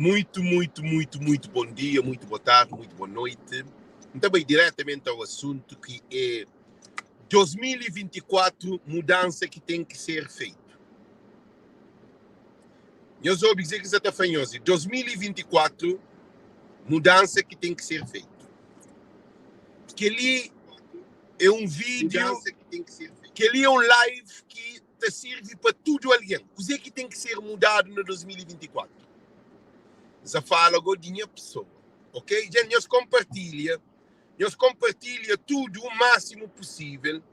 Muito, muito, muito, muito bom dia, muito boa tarde, muito boa noite. N ta bai diretamente ao assunto ki é 2024 mudança ki ten ki ser feito. Nhos obi kuzê ki N sa ta fla nhos, 2024 mudança ki ten ki ser feito. Kel-li é un vídeo, kel-li é un live ki ta sirvi pa tudu algen. Kuzê ki ten ki ser mudadu na 2024? N sa fala go di nha pesoa, ok? Dja nhos konpartilha, nhos konpartilha tudu o másimu pusível,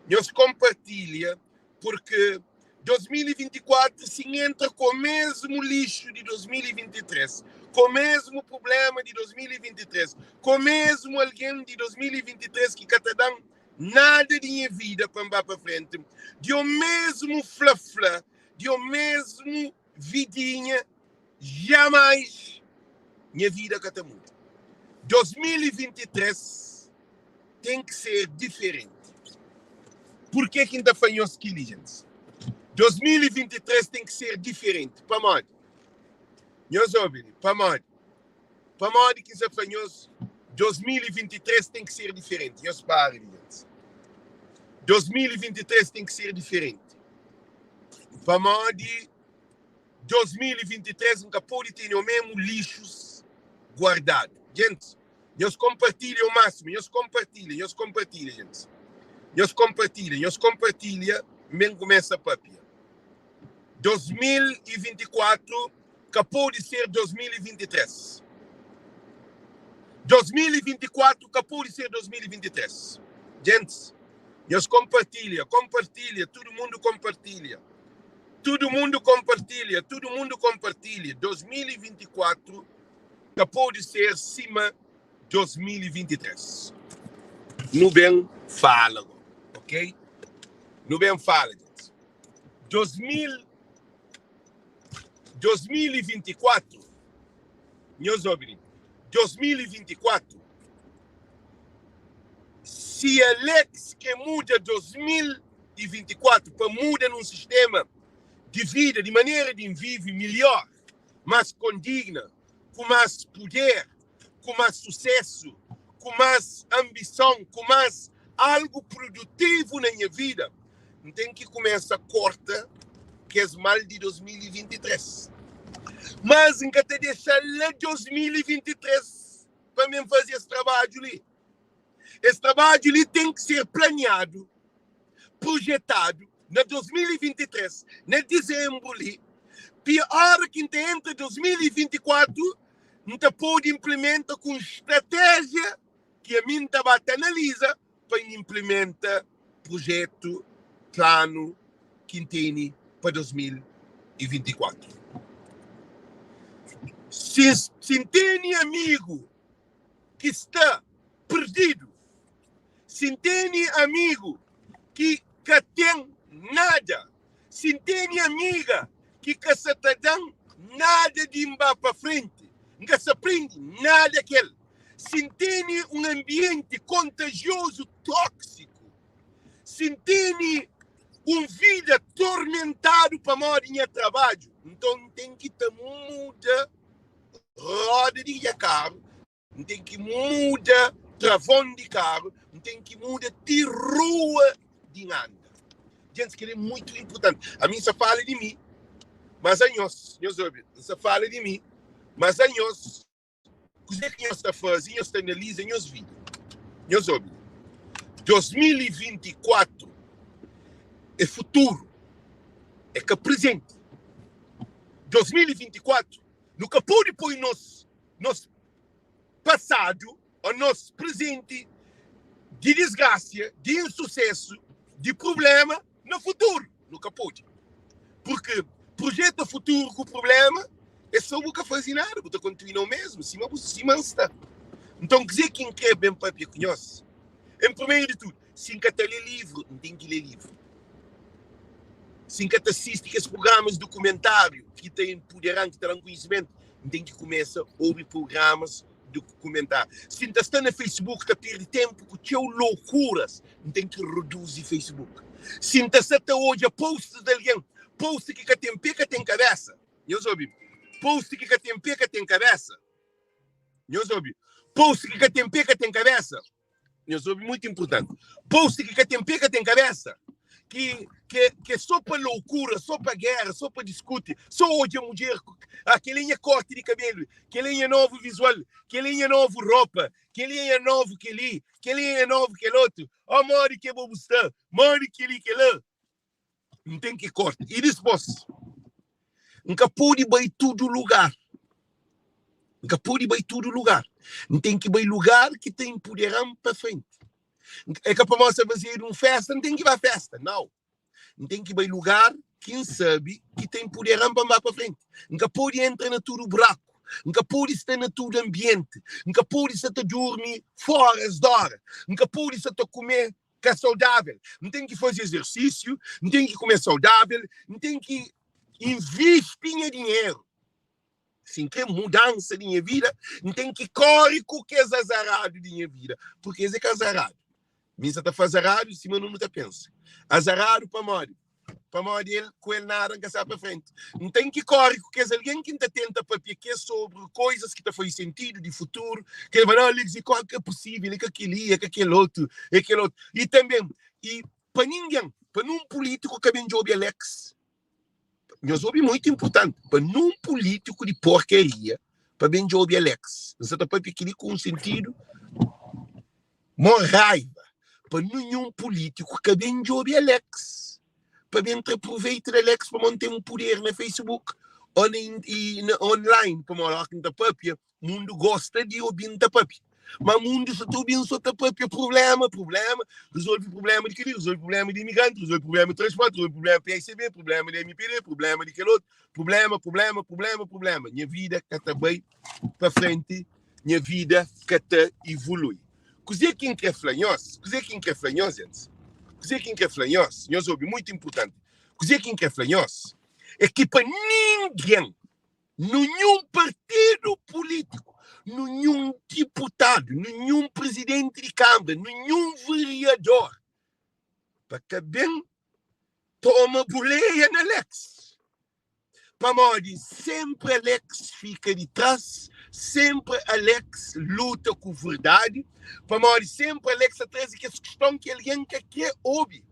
nhos konpartilha purki 2024 si N entra ku mesmu lixu di 2023, ku mesmu prubléma di 2023, ku mesmu algen di 2023 ki ka ta da-m nada di nha vida pa N ba pa frenti, di o mesmu fla-fla, di o mesmu vidinha, jamais nha vida ka ta muda. 2023 ten ki ser diferenti. Purke ki N ta fla nhos kili, gentis? 2023 ten ki ser diferenti. Pamodi? Nhos obi li, pamodi? Pamodi ki N sa fla nhos 2023 ten ki ser diferenti? Nhos para li, gentis. 2023 ten ki ser diferenti. Pamodi 2023 N ka pode tene omemu lixus guardadu. Gentis, nhos konpartilha o másimu, nhos konpartilha, nhos konpartilha, gentis. Nhos konpartilha, nhos konpartilha, N ben kumesa papia. 2024 ka pode ser 2023. 2024 ka pode ser 2023. Gentis, nhos konpartilha, konpartilha, tudu mundu konpartilha. Tudu mundu konpartilha, tudu mundu konpartilha. 2024 ka pode ser sima 2023. Nu ben fala go, ok? Nu ben fala, gentis. 2000 2024, nhos obi li, 2024, si Alex ke muda 2024 pa muda num sistema di vida, di manera di vive melhor, mas kondigna, ku mas puder, ku mas susesu, ku mas anbison, ku mas algu produtivu na nha vida, N ten ki kumesa korta kes mal di 2023. Mas N ka ta dexa la 2023 pa mi N faze es trabadju li. Es trabadju li ten ki ser planiadu, projetadu na 2023, na dizembru li, pi ora ki N ta entra 2024, N ta pode inplimenta ku un stratéjia ki ami N ta ba ta analiza pa N inplimenta projetu, planu ki N tene pa 2024. Si si N tene amigu ki sta perdidu, si N tene amigu ki ka ten nada, Si N tene amiga ki ka sa ta da-m nada di N ba pa frenti, N ka sa prende nada ku el. Si N tene un anbienti kontajiozu tóksiku, si N tene un vida tormentadu pamodi nha trabadju, nton N ten ki ta muda roda di nha karu. N ten ki muda travon di karu, N ten ki muda ti rua di N anda. Gentis, kel-li é mutu inportanti. Ami N sta fala di mi, mas anhos, nhos obi, N sta fala di mi, mas anhos, kuzê ki nhos ta faze, nhos ta analiza nhos vida. Nhos obi, 2024 é futuru, é ka prezenti. 2024, nu ka pode poi nos nos pasadu ô nos prezenti di disgrasia, di insusésu, di prubléma na futuru. Nu ka pode. Purki projeta futuru ku prubléma é sô bu ka faze nada, bu ta kontinua mésmu sima bu sima N sta. Nton, kuzê ki N krê ben pâpia ku nhos? En primeru di tudu, si N ka ta lé livru, N ten ki lé livru. Si N ka ta sisti kes prugramas dukumentáriu ki ta inpudera-m, ki ta da-m konhisimentu, N ten ki kumesa obi prugramas dukumentáriu. Si N ta sta na Facebook ta perde ténpu ku txeu loukuras, N ten ki reduzi Facebook. Si N ta sta ta odja posts di algen, post ki ka ten pé ka ten kabésa, nhos obi-m. Post ki ka ten pé ka ten kabésa. Nhos obi. Post ki ka ten pé ka ten kabésa. Nhos obi muito importante. Post ki ka ten pé ka ten kabésa. Ki ki ki é só pa loucura, só pa guerra, só pa diskuti, só odja mudjer, ah, kel-li é nha korti di kabelu, kel-li é nha novu visual, kel-li é nha novu ropa, kel-li é nha novu kel-li, kel-li é nha novu kel otu. Oh, modi ki bo bu sta? Modi kel-li kel-la? N ten ki korta. I dispôs, N ka pode bai tudu lugar. N ka pode bai tudu lugar. N ten ki bai lugar ki ta inpudera-m pa frenti. É ka pamodi sta fazedu un festa, N ten ki ba festa. Nau. N ten ki bai lugar ki N sabe ki ta inpudera-m pa N ba pa frenti. N ka pode entra na tudu buraku. N ka pode sta na tudu anbienti. N ka pode sta ta durmi fóras d'óra. N ka pode sta ta kume ka saudável. N ten ki faze ezersísiu, N ten ki kume saudável, N ten ki invisti nha dinheru. Si N kre mudansa di nha vida, N ten ki kóre ku kes azaradu di nha vida, purki es é ka azaradu. Mi N sa ta faze azaradu sima nu ta pensa. Azaradu pamodi? Pamodi el ku el nada N ka sta pa frenti. N ten ki kóre ku kes algen ki N ta tenta papia ku es sobri koizas ki ta faze sentidu di futuru, ki el fla, Alex, é ka pusível, é ka kel-li, é ka kel otu, é kel otu. I tanbe, i pa ningen, pa nun pulítiku ka ben djobe Alex. Nhos obi muitu inpurtanti, pa nun pulítiku di porkaria pa ben djobe Alex. N sa ta papia kel-li ku un sentidu Mó raiva pa ninhun pulítiku ka ben djobe Alex pa ben tra proveitu di Alex pamodi N ten un puder na Facebook ô na na online pamodi óras ki N ta papia mundu gosta di obi-m ta papia má mundu sa ta obi-m so ta papia prubléma, prubléma, rezolve prubléma di kel-li, rezolve prubléma di imigranti, rezolve prubléma di transpórti, rezolve prubléma PSB, prubléma di MPD, prubléma di kel otu, prubléma, prubléma, prubléma, prubléma. Nha vida ka ta bai pa frenti. Nha vida ka ta ivolui. Kuzê ki N krê fla nhos? Kuzê ki N krê fla nhos, gentis? Kuzê ki N krê fla nhos? Nhos obi, mutu inpurtanti. Kuzê ki N krê fla nhos é ki pa ningen, ninhun partidu pulítiku, ninhun diputadu, ninhun prizidenti di kanbra, ninhun veriador, pa ka ben toma buleia na Alex. Pamodi senpri Alex fika di tras, senpri Alex luta ku verdadi, pamodi senpri Alex ta traze kes kiston ki algen ka kre obi.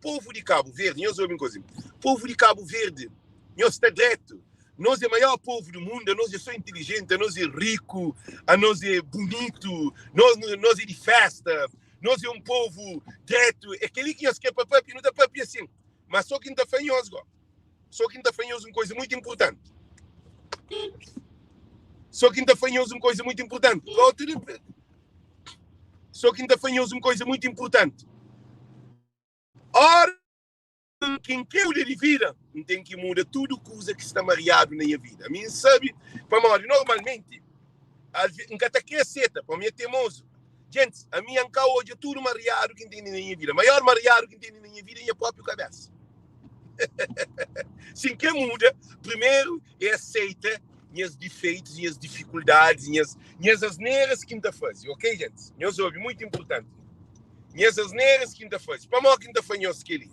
Povu di Kabu Verdi, nhos obi un koza, povu di Kabu Verdi, nhos sta dretu, nos é maior povu di mundu, anos é so intilijenti, anos é riku, anos é bunitu, nos nos é di festa, nos é un povu dretu, é kel-li ki nhos kre pa papia, nu ta papia sin, ma so ki N ta fla nhos go. Só ki N ta fla nhos un koisa muitu inpurtanti. Só ki N ta fla nhos un koisa muitu inpurtanti. Só ki N ta fla nhos un koisa muitu inpurtanti. Ora ki N krê muda di vida, N ten ki muda tudu kuza ki sta mariadu na nha vida. Ami N sabe, pamodi normalmenti N ka ta krê seta, pamodi mi é temozu. Gentis, ami N ka odja tudu mariadu ki N tene na nha vida. Maior mariadu ki N tene na nha vida é nha própriu kabésa. Si N krê muda, primeru é aseita nhas difeitus, nhas difikuldadis, nhas, nhas asneras ki N ta faze. Ok, gentis? Nhos obi, muitu inpurtanti. Nhas asneras ki N ta faze. Pamodi ki N ta fla nhos kel-li?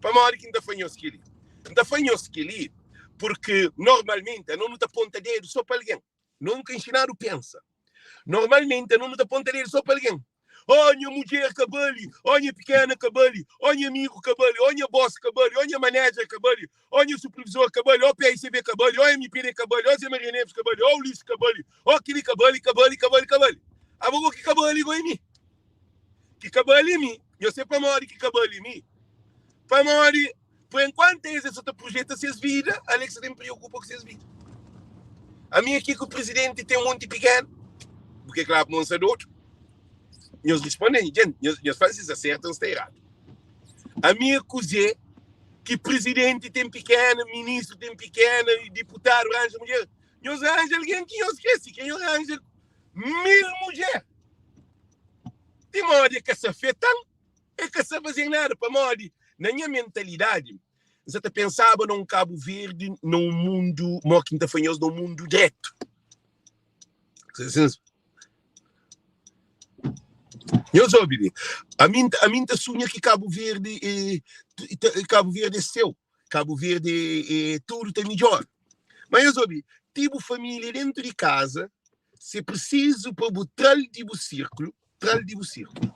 Pamodi ki N ta fla nhos kel-li? N ta fla nhos kel-li purki normalmenti anos nu ta ponta dedu sô pa algen. Nos nu ka inxinadu pensa. Normalmenti anos nu ta ponta dedu so pa algen. Oh nha mudjer ka bali, oh nha pikena ka bali, oh nha amigu ka bali, oh nha boss ka bali, oh nha manager ka bali, oh nha supervisor ka bali, oh PICB ka bali, oh MPD ka bali, oh Zé Maria Neves ka bali, oh Ulisses ka bali, oh kili ka bali, ka bali, ka bali, ka bali. Abo go ki ka bali go é mi. Ki ka bali é mi. Nhos se pamodi ki ka bali é mi? Pamodi Por enquanto es sa ta projeta ses vida, ale ki sa ten preokupa ku ses vida. Ami aki ku presidenti ten monti pikenu, bu ke kla pamo N sa dodu? Nhos risponden, djent, nhos, nhos fla si sta sertu o sta eradu. Ami é kuze ki presidenti ten pikena, ministru ten pikena, diputadu ranja mudjer. Nhos ranja algen ki nhos kre, si kre nhos ranja 1000 mudjer. Di modi e ka sa afetan? E ka sa faze nada pamodi na nha mentalidadi N sa ta pensaba na un Kabu Verdi na un mundu mo ki N ta fla nhos na un mundu dretu. Nhos obi li, ami ami N ta sunha ki Kabu Verdi e Kabu Verdi é seu, Kabu Verdi e tudu ta midjora. Ma nhos obi, ti bu família dentu di kaza, si prisizu pa bu tra-l di bu sirkulu, tra-l di bu sirkulu.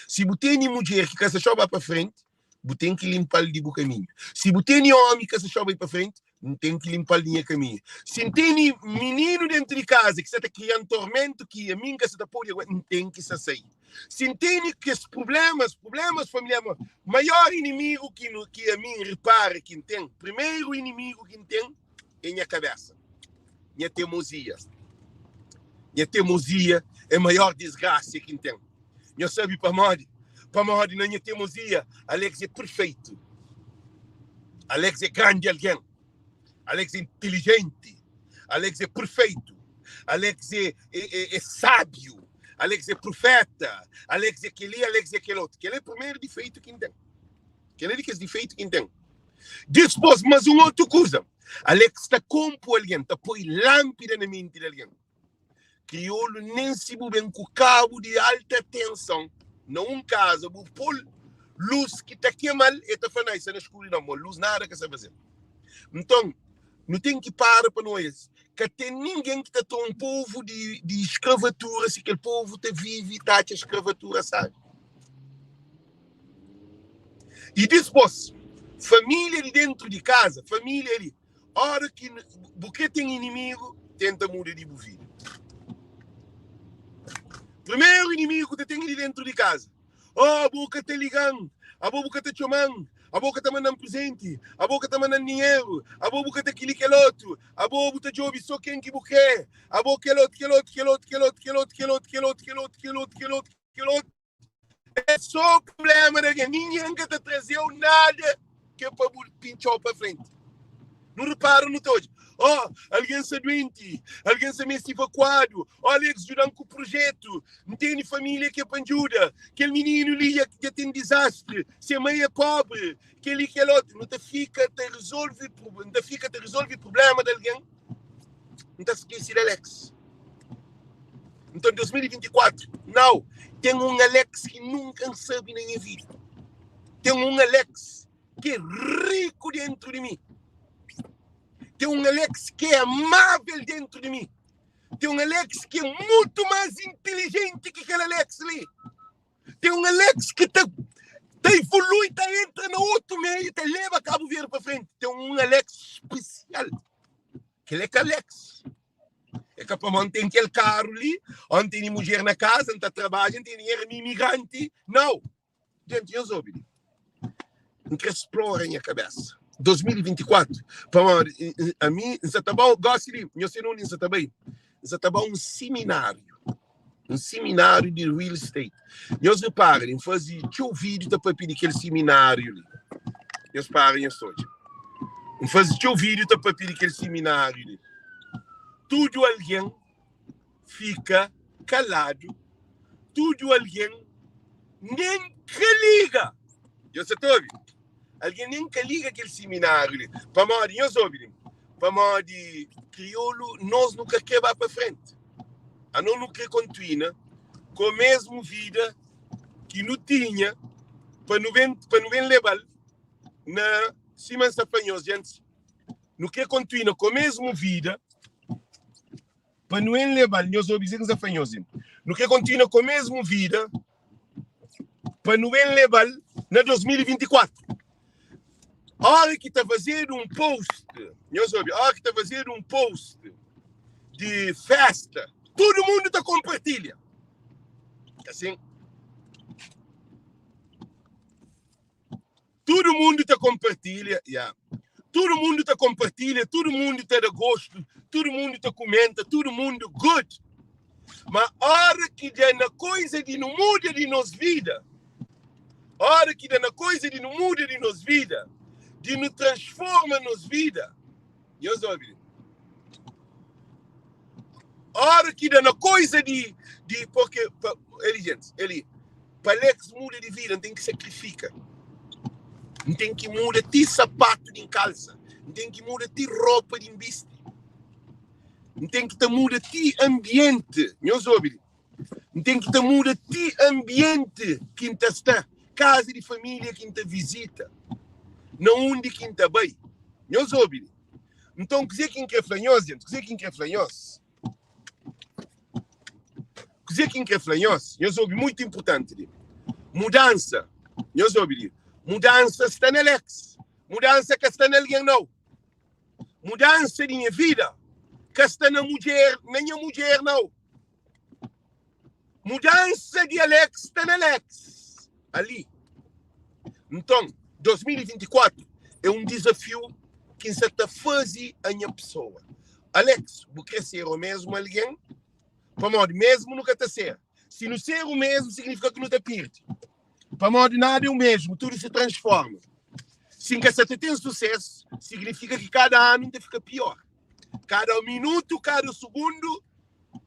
Si bu tene mudjer ki ka sa txeu ba pa frenti, bu ten ki linpa-l di bu kaminhu. Si bu tene ómi ki ka sa txeu bai pa frenti, N ten ki linpa-l di nha kaminhu. Si N tene mininu dentu di kaza ki sa ta kria-m tormentu ki ami N ka sa ta pode aguenta, N ten ki sa sai. Si N tene kes prublémas, prublémas familiar, maior inimigu ki nu, ki ami N repara ki N ten, primeru inimigu ki N ten é nha kabésa, nha temozia. Nha temozia é maior disgrasia ki N ten. Nhos sabe pamodi? Pamodi na nha temozia, Alex é perfeitu. Alex é grandi algen. Alex é intilijenti. Alex é perfeitu. Alex é, é, é, é sábiu. Alex é profeta. Alex é kel-li, Alex é kel otu. Kel-li é primeru difeitu ki N ten. Kel-li é di kes difeitu ki N ten. Dispôs, mas un otu kuza. Alex ta konpo algen, ta poi lánpida na menti di algen. Kriolu nen si bu ben ku kabu di alta tenson na un kaza bu pol lus ki ta kemal e ta fla nai sta na skuridon mo lus nada ka sa fazel. Nton nu ten ki para pa nu oia ka ten ningen ki ta tra un povu di di skravatura si kel povu ta vivi ta atxa skravatura sabi. I dispos familia di dentru di kaza familia li Ora ki bu krê ten inimigu, tenta muda di bu vida. Primeru inimigu ku ta ten é di dentu di kaza. Oh, bo ka ta liga-m, abo bu ka ta txoma-m, abo ka ta manda-m prezenti, abo ka ta manda-m dinheru, abo bu ka ta kel-li kel otu, abo bu ta djobe sô ken ki bu krê, abo kel otu, kel otu, kel otu, kel otu, kel otu, kel otu, kel otu, kel otu, kel otu, kel otu, kel otu. É sô prubléma di algen. Ningen ka ta traze-u nada ki é pa bu pintxa-u pa frenti. Nu repara, nu ta odja, oh, algen sta duenti, algen sta meste ivakuadu, oh, Alex djuda-m ku projetu, N tene família ki é pa N djuda, kel mininu li dja ten dizastri, se mai é pobri, kel-li, kel otu. Nu ta fika ta rezolve, nu ta fika ta rezolve prubléma di algen, nu ta skese di Alex. Nton 2024, nau, ten un Alex ki nunka N sabe na nha vida. Ten un Alex ki é riku dentru di mi. Ten un Alex ki é amável dentru di mi. Ten un Alex ki é mutu más intilijenti ki kel Alex li. Ten un Alex ki ta ta evolui, ta entra na otu meiu, ta leba Kabu Verdi pa frenti. Ten un Alex spesial. Kel é ka Alex. É ka pamodi N ten kel karu li, ô N tene mudjer na kaza, N ta trabadja, N ten dinheru, ami imigranti. Nau! Jenti, nhos obi li. N kre splora nha kabésa. 2024, pamodi ami N sa ta ba gósi li, nhos sabe undi N sa ta bai? N sa ta ba un simináriu, un simináriu di real estate. Nhos repara li, N faze txeu vídiu ta papia di kel simináriu li. Nhos para nhos ta odja. N faze txeu vídiu ta papia di kel simináriu li. Tudu algen fika kaladu, tudu algen nen ka liga. Nhos sa ta obi? Algen nen ka liga kel simináriu li. Pamodi, nhos obi li, pamodi kriolu nos nu ka kre ba pa frenti. Anos nu kre kontuina ku mesmu vida ki nu tinha pa nu ben, pa nu ben leba-l na sima N sta fla nhos djantis. Nu kre kontuina ku mesmu vida pa nu en leba-l. Nhos obi kuzê ki N sta fla nhos li. Nu kre kontinua ku mesmu vida pa nu en leba-l na 2024. Óra ki ta fazedu un post, nhos obi, óra ki ta fazedu un post di festa, tudu mundu ta konpartilha. Asin. Tudu mundu ta konpartilha, yeah. Tudu mundu ta konpartilha, tudu mundu ta da gostu, tudu mundu ta kumenta, tudu mundu good. Ma ora ki da na koiza di nu muda di nos vida, ora ki da na koiza di nu muda di nos vida, di nu transforma nos vida, nhos obi, ora ki da na koiza di, di, porque, pa, eli, gente, eli, Pa Alex muda di vida, N ten ki sakrifika. N ten ki muda ti sapatu di N kalsa. N ten ki muda ti ropa di N bisti. N ten ki ta muda ti anbienti. Nhos obi li. N ten ki ta muda ti anbienti ki N ta sta, kaza di família ki N ta vizita, na undi ki N ta bai. Nhos obi li. Nton, kuzê ki N krê fla nhos, gentis? Kuzê ki N krê fla nhos? Kuzê ki N krê fla nhos? Nhos obi, mutu inpurtanti li. Mudansa, nhos obi li. Mudansa sta na Alex. Mudansa ka sta na algen, nau. Mudansa di nha vida ka sta na mudjer, na nha mudjer, nau. Mudansa di Alex sta na Alex. Ali. Nton, 2024 é un dizafiu ki N sa ta faze a nha pesoa. Alex, bu kre ser o mesmu algen? Pamodi mesmu nu ka ta ser. Si nu ser o mesmu, signifika ki nu ta pirdi. Pamodi nada é o mesmu, tudu se transforma. Si N ka sa ta ten susesu, signifika ki kada anu N ta fika pior. Kada minutu, kada sugundu,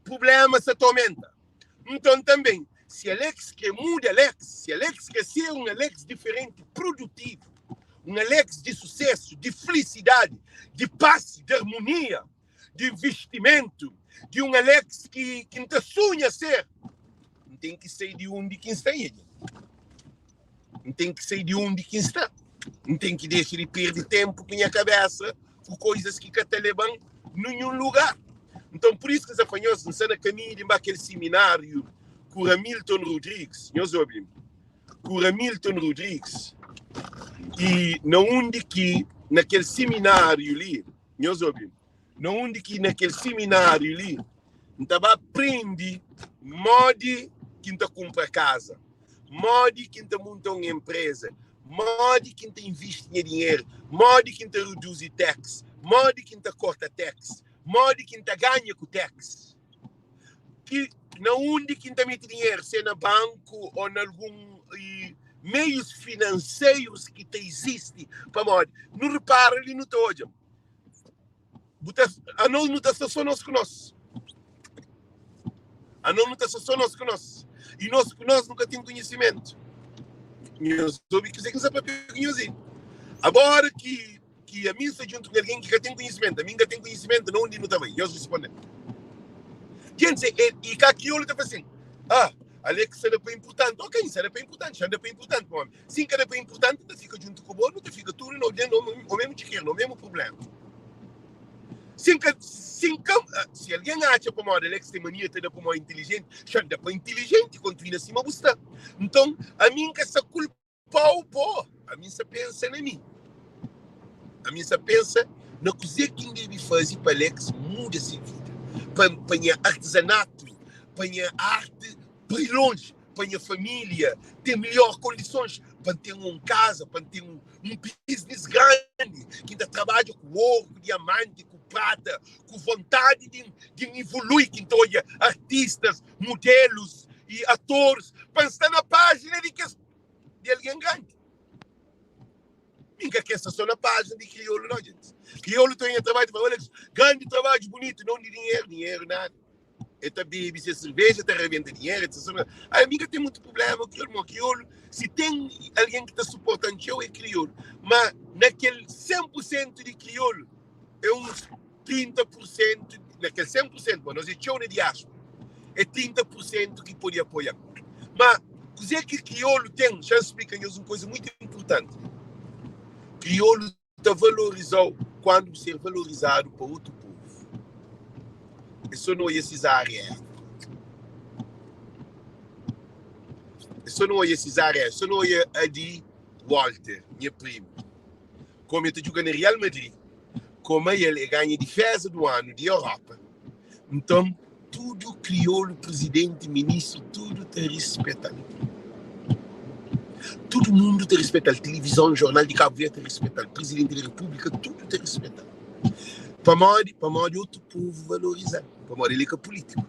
prubléma sa ta omenta. Nton tanben, si Alex kre muda Alex, si Alex kre ser un Alex diferenti, produtivu, un Alex di susésu, di flisidadi, di pas, di armonia, di investimentu, di un Alex ki ki N ta sunha ser, N ten ki sai di undi ki N sta, nha djenti. N ten ki sai di undi ki N sta. N ten ki dexa di perde ténpu ku nha kabésa ku koizas ki ka ta leba-m ninhun lugar. Nton, pur isu ki N sta fla nhos, N sta na kaminhu di N ba kel simináriu ku Ramilton Rodrigues. Nhos obi-m, ku Ramilton Rodrigues. I na undi ki na kel simináriu li, nhos obi-m, na undi ki na kel simináriu li, N ta ba prende modi ki N ta kunpra kaza, modi ki N ta munta un enpreza, modi ki N ta invisti nha dinheru, modi ki N ta reduzi tax, modi ki N ta korta tax, modi ki N ta ganha ku tax, ki na undi ki N ta mete dinheru, se na banku ô na algun meius finanseirus ki ta izisti. Pamodi nu repara li nu ta odja. Bu ta, anos nu ta sta só nos ku nos. Anos nu ta sta só nos ku nos. I nos ku nos nu ka ten konhisimentu. Nhos obi kuzê ki N sta papia ku nhos li. Agora ki ki ami N sta djuntu ku algen ki ka ten konhisimentu, ami N ka ten konhisimentu, na undi nu ta bai? Nhos responde-m. Gentis, e, e ka kriolu ta fla sin, Ah, ale ki sta da pa inpurtanti. Ok, N sta da pa inpurtanti, xa da pa inpurtanti, pa omi. Si N ka da pa inpurtanti, N ta fika djuntu ku bo, nu ta fika tudu na o mesmu txiker, na o mesmu prubléma. Si N ka, si N ka, si algen atxa pamodi Alex ten mania ta da pa mo intilijenti, xa N da pa intilijenti, kontinua sima bu sta. Nton, ami N ka sta kulpau bo, ami N sta pensa na mi. Ami N sta pensa na kuzê ki N debe faze pa Alex muda se vida, pa, pa nha artizanatu, pa nha arti pa ir lonji, pa nha família ten melhor kondisons, pa N ten un kaza, pa N ten un, un biznis grandi ki N ta trabadja ku oru, ku diamanti, ku prata, ku vontadi di, di N ivolui, ki N ta odja artistas, modelus i atoris, pa N sta na pájina di kes di algen grandi. Mi ka kre sta so na pájina di kriolu no, djentis. Kriolu ta nha trabadju, ta fla, olha, grandi trabadju, bunitu, não di dinheru, dinheru nada. E ta bebe se cerveja, ta rebenta dinheru, etc. Ai, mi ka ten mutu problema ku kriolu, ma kriolu, si ten algen ki ta suporta-m txeu é kriolu. Ma na kel 100% di kriolu, é uns 30%, na kel 100%, ma nos é txeu na diáspora, é 30% ki pode apoia-m. Ma kuzê ki kriolu ten, xa N splika nhos un kuza mutu inpurtanti, kriolu ta valoriza-u kuandu bu ser valorizadu pa otu povu. É sô nu odja Cesária Évora. É sô nu odja Cesária Évora. É sô nu odja Adi Walter, nha primu, kómu el ta djuga na Real Madrid, kómu el e ganha diféza du anu di Europa. Nton, tudu kriolu, prizidenti, ministru, tudu ta rispeta-l. Tudu mundu ta rispeta-l. Tilivizon, jornal di Kabu Verdi ta rispeta-l. Prizidenti di Repúblika, tudu ta rispeta-l. Pamodi? Pamodi otu povu valoriza-l. Pamodi el é ka pulítiku.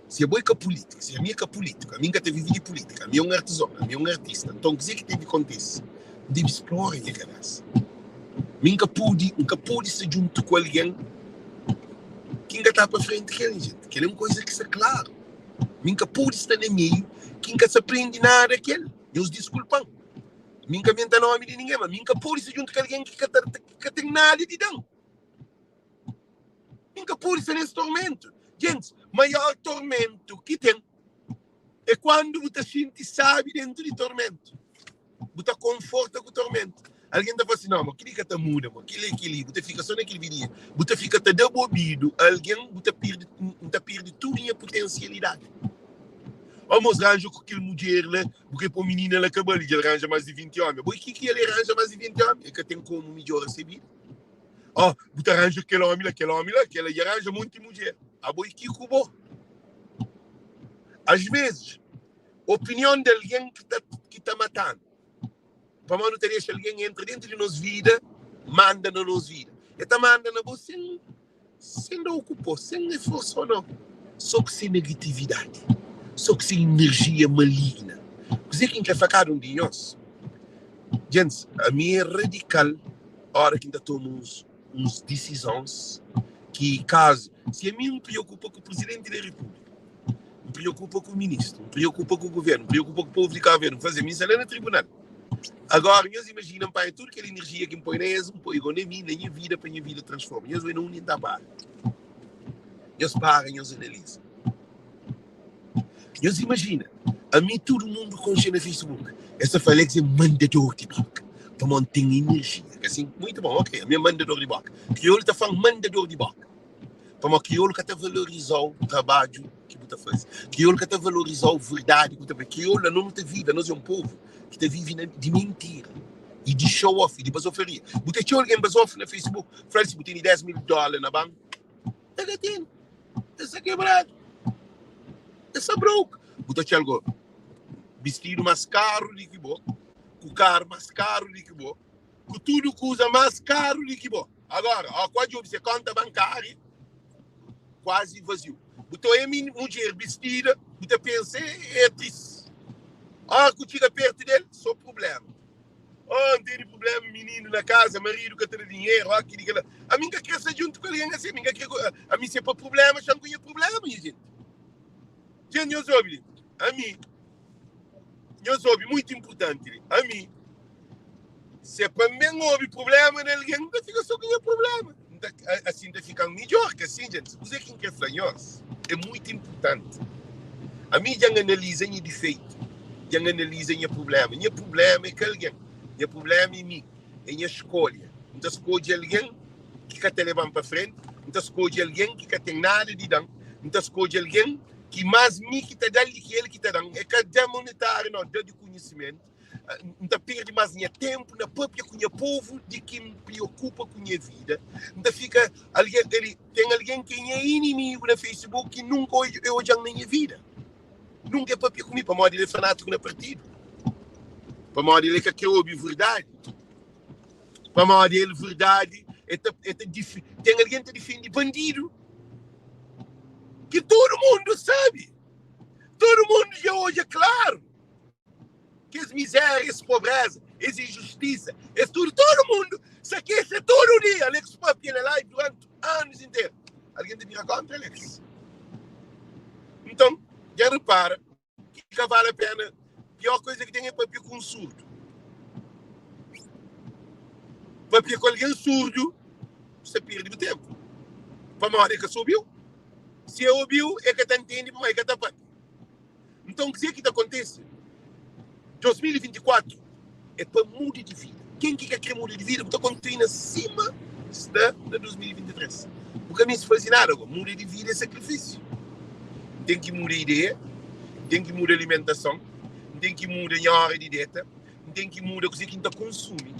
Si abo é ka pulítiku, si ami é ka pulítiku, ami N ka ta vive di pulítika, ami é un artizon, ami é un artista. Nton, kuzê ki debe kontise? N debe splora nha kabésa. Mi N ka pode, N ka pode sta djuntu ku algen ki N ka ta pa frenti ku el, nha jenti. Kel-li é un kuza ki sta klaru. Mi N ka pode sta na meiu ki N ka sta prende nada ku el. Nhos diskulpa-m. Mi N ka menta nómi di ningen, ma mi N ka pode sta djuntu ku algen ki ka ta, ki ka ten nada di da-m. Mi N ka pode sta nes tormentu. Gentis, maior tormentu ki ten é kuandu bu ta xinti sabi dentu di tormentu. Bu ta konforta ku tormentu. Algen ta fla si, No, ma kel-li ka ta muda, ma kel-li é kel-li. Bu ta fika sô na kel vidinha. Bu ta fika ta da bu obidu a algen, bu ta perde, N ta perde tudu nha putensialidadi. Ó, mos ranja ku kel mudjer la, bu krê pô minina la kabal i dja el ranja más di 20 ómi. Abo, i ki ki el ranja más di 20 ómi? El ka ten komu midjora se vida. Ó, bu ta ranja ku kel ómi la, kel ómi la, kel la dja ranja monti mudjer. Abo, i ki ku bo? Às vezes, opinion di algen ki ta, ki ta mata-nu. Pamodi nu ta dexa algen entra dentu di nos vida, manda na nos vida. El ta manda na bo sen, sen da-u ku pó, sen e forsa-u nau. Sô ku se negatividadi, sô ku se inerjia maligna. Kuzê ki N krê fla kada un di nhos? Gentis, ami é radikal óra ki N ta toma uns, uns disizons ki kazu si ami N preokupa ku Prizidenti di Repúblika, N preokupa ku ministru, N preokupa ku guvernu, N preokupa ku povu di Kabu Verdi, N faze mi N sta la na tribunal. Agora nhos imajina N panha tudu kel inerjia ki N poi na es, N poi go na mi, na nha vida pa nha vida transforma. Nhos bai na undi N ta para. Nhos para, nhos analiza. Nhos imajina, ami tudu mundu konxe na Facebook. Es ta fla Alex é mandador di boka, pamodi N ten inerjia. Asin, muitu bon, ok, ami é mandador di boka. Kriolu ta fla-m mandador di boka. Pamodi kriolu ka ta valorizau trabadju ki bu ta faze. Kriolu ka ta valorizau verdadi ki bu ta faze. Kriolu anos nu ta vive, anos é un povu ki ta vive na di mintira i di show off i di bazofaria. Bu ta txeu algen bazof na Facebook, fla-l si bu tene 10 mil dóla na banku, el ka tene, el sta kebradu, el sta broke. Bu ta txeu algo bistidu más karu di ki bo, ku karu más karu di ki bo, ku tudu kuza más karu di ki bo. Agora, ó, ku djobe se konta bankária kuazi vaziu. Bu ta oia mudjer bistida, bu ta pensa é atris. Óra ku txiga pertu del, sô prubléma. Ó, N tene prubléma, mininu na kaza, maridu ka ta da dinheru, ó, kili, kila. Ami N ka kre sta djuntu ku algen asi, ami N ka kre ku. Ami se pa prubléma, xa N ku nha prubléma, nha jenti. Jenti, nhos obi li, ami. Nhos obi, muitu inpurtanti li. Ami, se pa N ben obi prubléma di algen, N ta fika so ku nha prubléma. N ta, asin ta fika-m midjór ki asin, dja. Kuzê ki N krê fla nhos é muitu inpurtanti. Ami dja N analiza nha difeitu, dja N analiza nha prubléma. Nha prubléma é ka algen, nha prubléma é mi, é nha skolha. N ta skodje algen ki ka ta leba-m pa frenti, N ta skodje algen ki ka ten nada di da-m, N ta skodje algen ki más mi ki ta da-l di ki el ki ta da-m. É ka da monetáriu, nau, da di konhisimentu. N ta perde más nha ténpu na pâpia ku nha povu di ki N preokupa ku nha vida. N ta fika algen, el, ten algen ki é nha inimigu na Facebook ki nunka e odja-m na nha vida. Nunka e pâpia ku mi pamodi el é fanátiku na partidu, pamodi el ka krê obi verdadi, pamodi el verdadi e ta, e ta ten algen ta difende bandidu. Ki tudu mundu sabe, tudu mundu dja odja klaru kes mizéria, es pobreza, es injustisa, es tudu, tudu mundu sa kexa tudu dia. Alex papia na live duranti anus interu. Algen ta bira kontra Alex? Nton, dja repara ki ka vale a pena. Pior koisa ki ten é papia ku un surdu. Papia ku algen surdu, bu sta pirdi bu tempu. Pamodi e ka sa obiu. Si e obiu, e ka ta ntende pamodi e ka ta papia. Nton, kuzê ki ta kontise? 2024 é pa muda di vida. Ken ki ka krê muda di vida, bu ta kontinua sima sta na 2023. Bu ka meste faze nada go. Muda di vida é sakrifisiu. N ten ki muda ideia, N ten ki muda alimentason, N ten ki muda nha óra di deta, N ten ki muda kuzê ki N ta konsumi.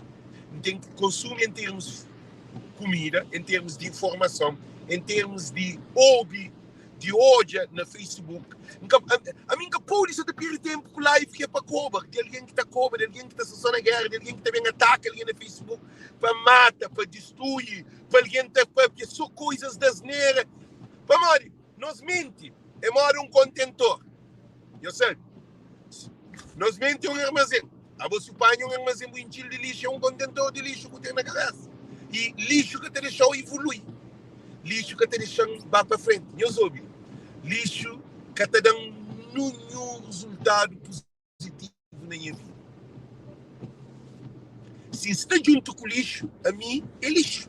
N ten ki konsumi en termus kumida, en termus di informason, en termus di obi di odja na Facebook. N ka, ami N ka pode sa ta perde tempu ku live ki é pa koba, di algen ki ta koba, di algen ki ta sta só na gera, di algen ki ta ben ataka algen na Facebook pa mata, pa distrui, pa algen ta papia só koizas di asnera. Pamodi nos menti é moda un kontentor. Nhos sabe? Nos menti é un armazén. Abo si bu panha un armazén bu intxil di lixu, é un kontentor di lixu ku ten na kabesa. I lixu ka ta dexa-u ivolui. Lixu ka ta dexa-m ba pa frenti. Nhos obi, lixu ka ta da-m ninhun rezultadu puzitivu na nha vida. Si N sta djuntu ku lixu, ami é lixu.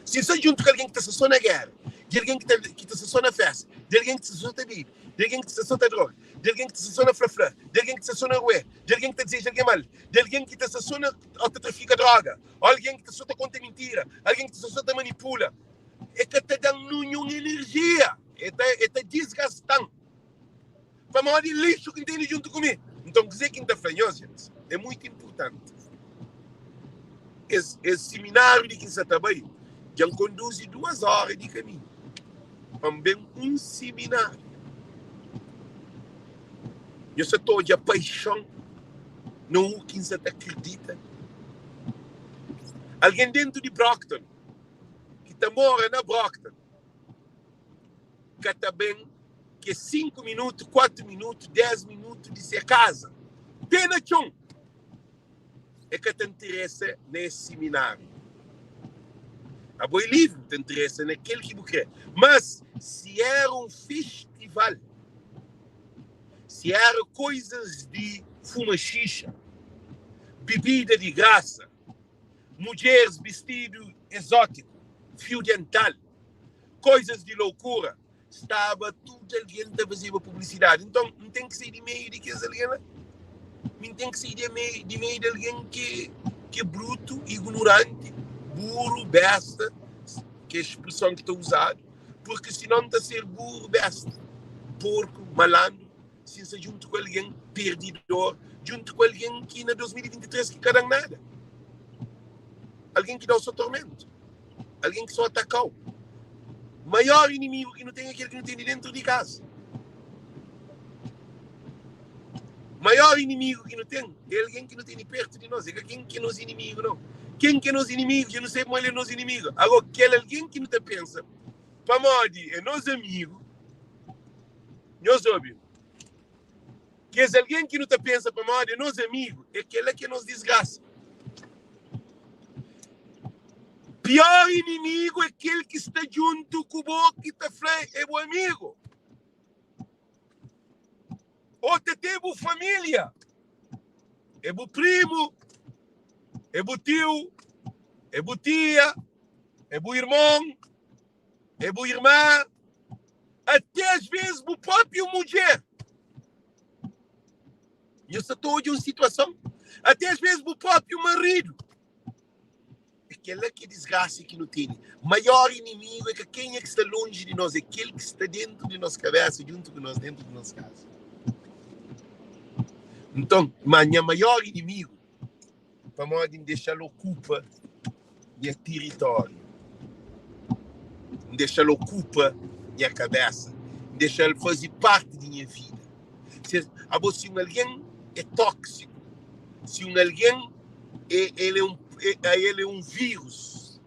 Si N sta djuntu ku algen ki ta sta sô na géra, di algen ki ta sta sô na fésta, di algen ki ta sta sô ta bebe. Di algen ki ta sta sô ta droga, di algen ki ta sta sô na fla-fla, di algen ki ta sta sô na ruê, di algen ki ta dizeja algen mal, di algen ki ta sta sô na ô ta trafika droga, ô algen ki ta sô ta konta mintira, algen ki ta sta sô ta manipula. E ka ta da-m ninhun inerjia, e ta e ta disgasta-m pamodi lixu ki N tene djuntu ku mi. Nton, kuzê ki N ta fla nhos, gentis, é mutu inpurtanti. Es es simináriu di ki N sa ta bai, dja N konduzi duas óra di kaminhu pa N ben un simináriu. Nhos sa ta odja paixon na u ki N sa ta kridita. Algen déntu di Brockton, ki ta mora na Brockton, ka ta ben ke 5 minutu, 4 minutu, 10 minutu di se kaza, pé na txon, e ka ta nteresa na es simináriu. Abo é livri, bu ta nteresa na kel ki bu kre. Mas, si éra un festival, si éra koizas di fuma xixa, bibida di grasa, mudjeris bistidu ezótiku, fiu dental, koizas di loukura, staba tudu algen ta fazeba publisidadi. Nton, N ten ki sai di meiu di kes algen la. Mi N ten ki sai di meiu di meiu di algen ki ki é brutu, ignoranti, buru, besta, ki é spreson ki ta uzadu, purki sinon N ta ser buru, besta, porku, malandru, si N sta djuntu ku algen perdidor, djuntu ku algen ki na 2023 ki ka da-m nada, algen ki da-u so tormentu. Algen ki sô ataka-u. Maior inimigu ki nu ten é kel ki nu ten di déntu di kaza. Maior inimigu ki nu ten é algen ki nu tene pértu di nos. É ka ken ki é nos inimigu, nau. Ken ki é nos inimigu, dja nu sabe ma el é nos inimigu. Agora, kel algen ki nu ta pensa pamodi é nos amigu, nhos obi, Kes algen ki nu ta pensa pamodi é nos amigu, é kel-la ki é nos disgrasa. Piór inimigu é kel ki sta djuntu ku bo ki ta fla é bu amigu. Ô ta ten bu família, é bu primu, é bu tiu, é bu tia, é bu irmon, é bu irma, até às vezes bu próprio mudjer. Nhos sta ta odja un situason? Até às vezes bu próprio marido. É kel-la ki é disgrasa ki nu tene. Maior inimigu é ka kenha ki sta lonji di nos, é kel ki sta dentu di nos kabésa, djuntu ku nos, dentu di nos kaza. Nton, ma nha maior inimigu Pamodi N dexa-l okupa nha tiritóriu, N dexa-l okupa nha kabésa, N dexa-l faze párti di nha vida. Se abo si un algen é tóksiku, si un algen é el é un a el é un vírus,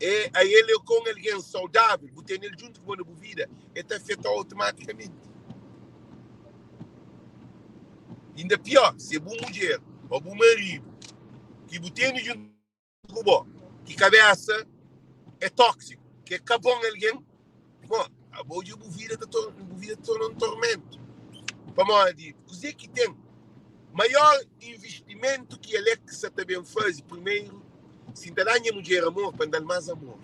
é a el é ka un algen saudável, bu tene-l djuntu ku bo na bu vida, el ta afeta-u automatikamenti. Inda pior, si é bu mudjer ô bu maridu ki bu tene djuntu ku bo, ki kabésa é tóksiku, ki é ka bon algen, bon, abo dja bu vida ta bu vida ta torna un tormentu. Pamodi kuzê ki ten maior invistimentu ki Alexa ta ben faze primeru, si N ta da nha mudjer amor, pa N da-l más amor.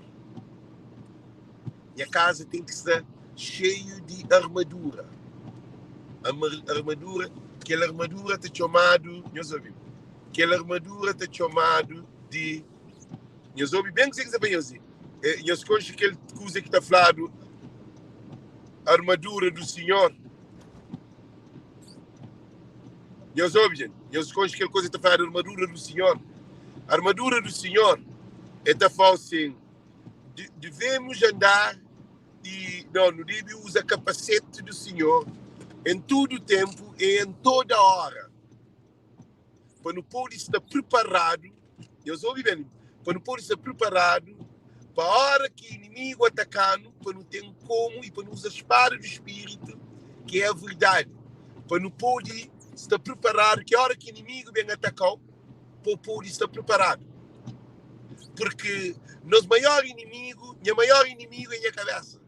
Nha kaza ten ki sta xeiu di armadura. Armadura, kel armadura ta txomadu, nhos obi, kel armadura ta txomadu di, nhos obi ben kuzê ki N sta fla nhos li, nhos konxe kel kuza ki ta fladu armadura du Sinhor? Nhos obi, jenti, nhos konxe kel kuza ki ta fladu armadura du Sinhor? Armadura du Sinhor, el ta fla sin, devemos andar e não, nu debe usa kapasete do Senhor em tudo tempo e em toda hora pa nu pode sta preparadu. Nhos obi ben, pa nu pode sta preparadu pa hora ki inimigu atakanu, pa nu ten komu e pa nu usa spada do Espírito, ki é a verdade, pa nu pode sta preparadu ki hora ki inimigu ben atakau, pa bu pode sta preparadu. Porque nos maior inimigu, nha maior inimigu é nha kabesa,